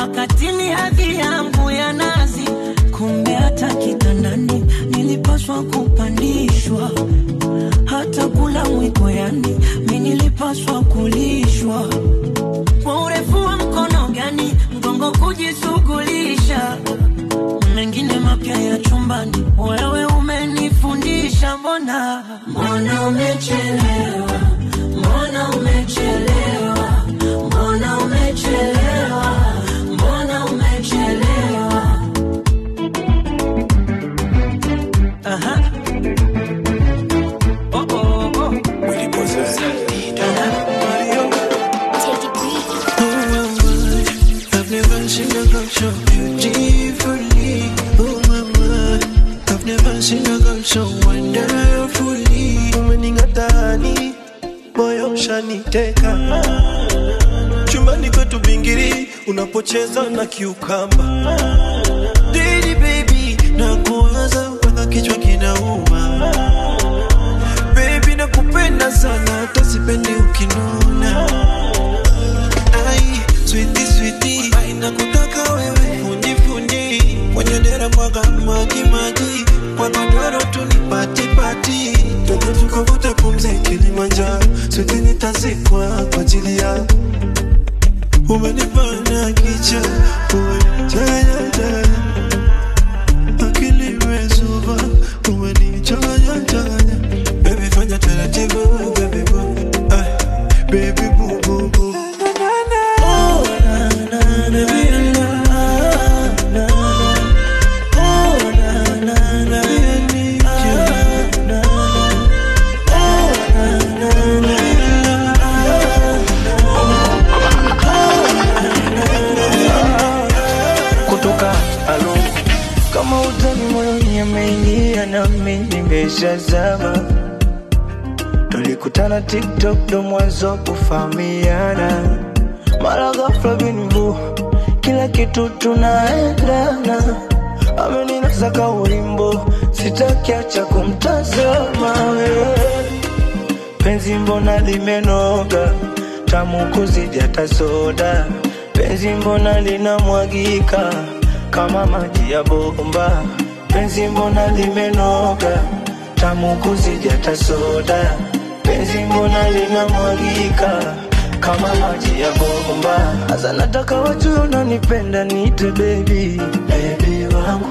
Wakati ni hadhi yangu ya nazi, kumbe hata kitandani nilipaswa kupandishwa. Hata kula mwiko yani mimi nilipaswa kulishwa. Kwa urefu wa mkono gani mgongo kujishughulisha. Mengine mapya ya chumbani wewe umenifundisha. Mbona mbona umechelewa, mbona umechelewa, mbona umechelewa, mbona umechelewa. Aha. Oh oh oh. I've never seen a girl so beautifully. Oh mama, I've never seen a girl so wonderfully. Umeningatani, moyo ushaniteka. Chumbani kwetu bingiri, unapocheza na kiukamba. Daddy baby, nakuwaza mpaka kichwa kinauma. Baby nakupenda sana, hata sipendi ukinuna. Ai, sweetie sweetie, ai nakutaka wewe. Fundi fundi, kwenye dera mwaga maji maji. Kwa godoro tu ni pati pati. Twende tukavute pumzi Kilimanjaro. Sweetie nitazikwa kwa ajili yako. Umenifanya kicha, umenichanganya changanya. Akili imezuba, umenichanganya changanya. Baby fanya taratibu, baby boo, ay, baby boo boo boo. Oh na na na na na na. Oh na na na na na. Oh na na na na. Kutoka alo kama utani moyoni ameingia na mimi nimeshazama. Tulikutana TikTok ndo mwanzo kufahamiana. Mara ghafla binvu kila kitu tunaendana. Ameninasa ka ulimbo, sitaki acha kumtazama. Penzi mbona limenoga, tamu kuzidi hata soda. Penzi mbona linamwagika kama maji ya bomba. Penzi mbona limenoga, tamu kuzidi hata soda. Penzi mbona linamwagika kama maji ya bomba. Asa nataka wajue unanipenda, niite baby, baby wangu.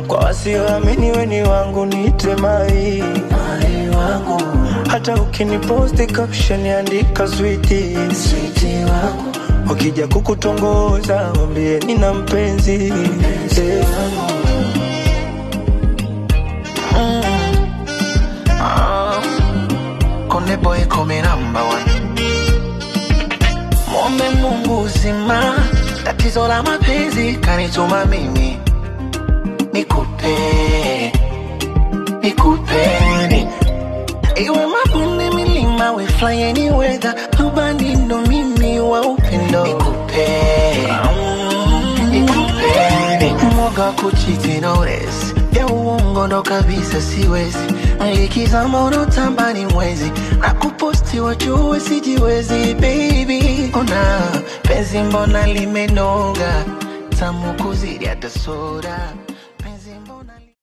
Kwa wasioamini we ni wangu, niite mai, mai wangu. Hata ukiniposti caption andika sweetie, sweetie wangu. Wakija kukutongoza waambie nina mpenzi, mpenzi wangu. Konde boy come number one. Mwombe Mungu uzima, tatizo la mapenzi kanituma mimi nikupe, nikupeni. Iwe mabonde milima, we fly any weather, rubani ndo mimi wa upendo. Nikupe, nikupeni. Mwoga kuchiti notice, ya uongo ndo kabisa siwezi. Nikizama unotamba ni mwezi, na kuposti wajue sijiwezi. Baby, ona penzi mbona limenoga, tamu kuzidi hata soda.